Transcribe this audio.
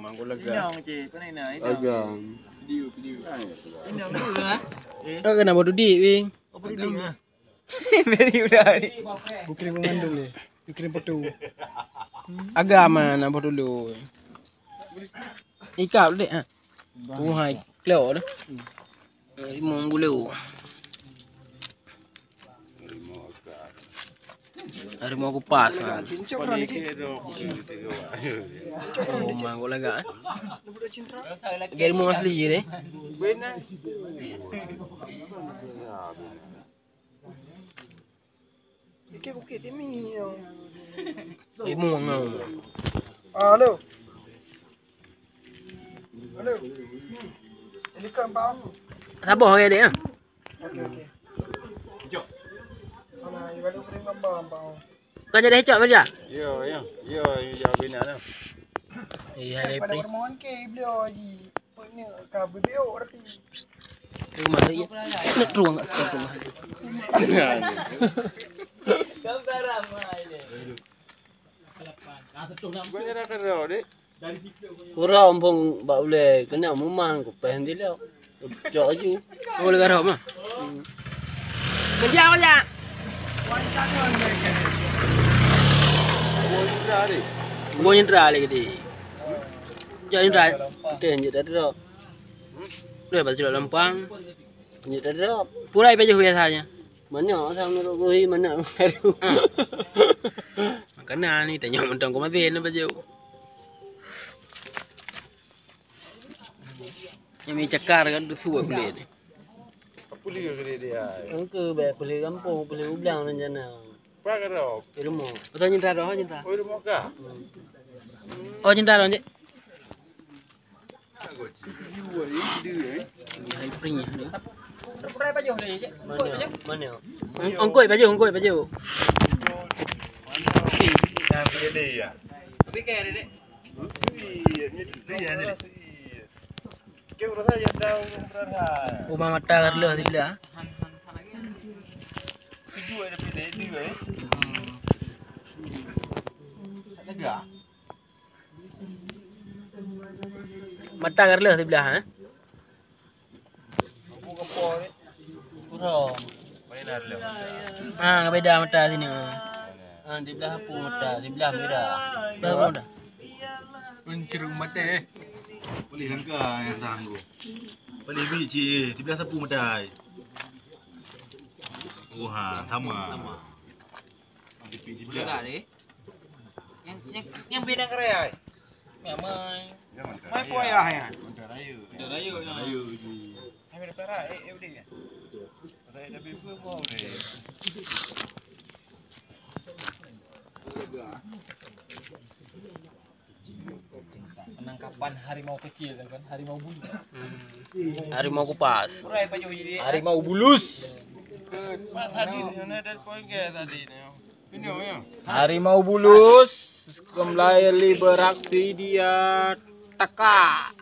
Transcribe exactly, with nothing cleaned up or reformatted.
Inong cit, mana inong? Inong. Agam. Video, video. Inong dulu lah. Eh? Kau kena bodoh dik, weh. Oh, bodoh dik, ah. Very udah ni. Bukri mengandung ni. Bukri petu. Agama nak bodoh dulu. Ikap dek, ha. Buhai klok dah. Limong bulu. Harimau kupas, ha. Oh, mangkok lagak, eh. Harimau asli je deh. Limong ngau. Ah, halo. Halo. Ini kan Bang. Sabar ya, dek, ya. Okey, okey. Mana, you ada beri gambar, Bang? Kau jadi hecok kerja? Yo, yo. Yo, yo, bina tu. Iya, ada. Pada permohon ke beliau, Haji? Mana ka beliau berarti? Rumah dia. Nak ruang kat sekolah rumah. Bukannya dah kerja, dek? Kurang pun bak ulèe, kena mumang kupèh dilok. Cok aju. Oh, lega roh mah. Hmm. Kerja, kerja. Kubu nyendra lagi tadi. Jok nyendra. Kita lanjut dah tu. Dah baca lempang. Lanjut dah tu. Purai baju biasanya. Mana sama rukui, mana baru. Makanan ni tanya mentang kau mati ni baju. Nyami cakar kan tu suwak kulit ni. Apa dia kena dia? Engke baik pulih kampung, pulih ublang rencana. Apa kata? Di rumah. Betul cinta dah, cinta. Oh, di rumah kah? Oh, cinta dah, cik. Hai pring ya. Mana? Mana? Ong-, ongkoi baju, ongkoi baju. Mana? Dah pilih ya. Tapi kayak ada dek. Iya, ni dia ni. Kau rasa yang tahu berapa? Rumah mata Carlos di bila? Tujuh ada pilih dua eh. Ada gak? Mata Carlos di belah, eh? Kurang. Ah, beda mata sini. Ah, di belah apa mata? Di belah merah. Belah apa mata? Mencerung mata, eh. Boleh langkah yang tangguh. Boleh biji, di belah sapu mata. Oh, ha, sama. Sama. Di, di belah. Boleh tak, deh? Yang, yang, yang beda keraya, eh? Memang. Ya, mantap. Mai raya. Poyah ya. Mantap raya. Mantap raya, ya. Mantap raya, ji. Hai, mantap raya, eh, eh, udah ya. Raya dah bebel, mau deh. Penangkapan harimau kecil kan, harimau bulu. Harimau kupas. Raya baju jadi, eh. Harimau bulus. Pas hadir, mana ada poin ke tadi ni? Harimau bulus kembali beraksi, dia teka.